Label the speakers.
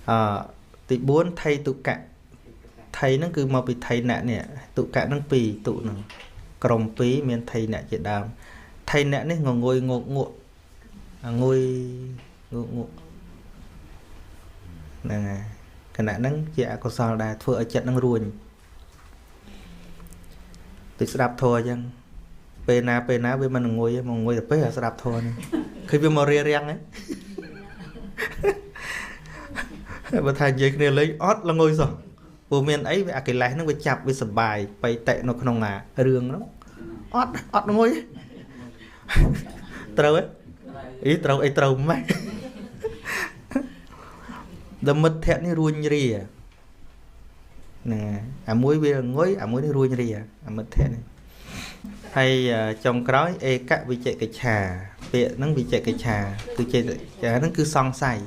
Speaker 1: អទី4 ថៃទុកៈ ថៃហ្នឹងគឺមកពីថៃណៈនេះ ទុកៈហ្នឹងពីរ ទុហ្នឹងក្រុមពីរ មានថៃណៈជាដើម។ ថៃណៈនេះងងុយងក់ងក់ ងុយងក់ងក់ហ្នឹងហើយ គណៈហ្នឹងជាអកុសលដែរ ធ្វើឲ្យចិត្តហ្នឹងរួញ ដូចស្ដាប់ធម៌អញ្ចឹង ពេលណាពេលណាវាមិនងុយ មកងុយទៅពេលស្ដាប់ធម៌នេះ ឃើញវាមករៀរាំងហ្នឹង បើថានិយាយគ្នាលេងអត់ល្ងុយសោះ ព្រោះមានអីវាអាកិលេសហ្នឹងវាចាប់វាសបាយបៃតិនៅក្នុងអារឿងហ្នឹង អត់អត់ងុយ ត្រូវទេអី ត្រូវអី ត្រូវម៉េចដល់មិត្តភ័ក្ដិនេះរួញរាហ្នឹង អាមួយវាងុយ អាមួយនេះរួញរា អាមិត្តភ័ក្ដិនេះ។ ហើយចុងក្រោយ ឯកវិជកិច្ឆា ពាក្យហ្នឹងវិជកិច្ឆា គឺចេតចាហ្នឹងគឺសង្ស័យ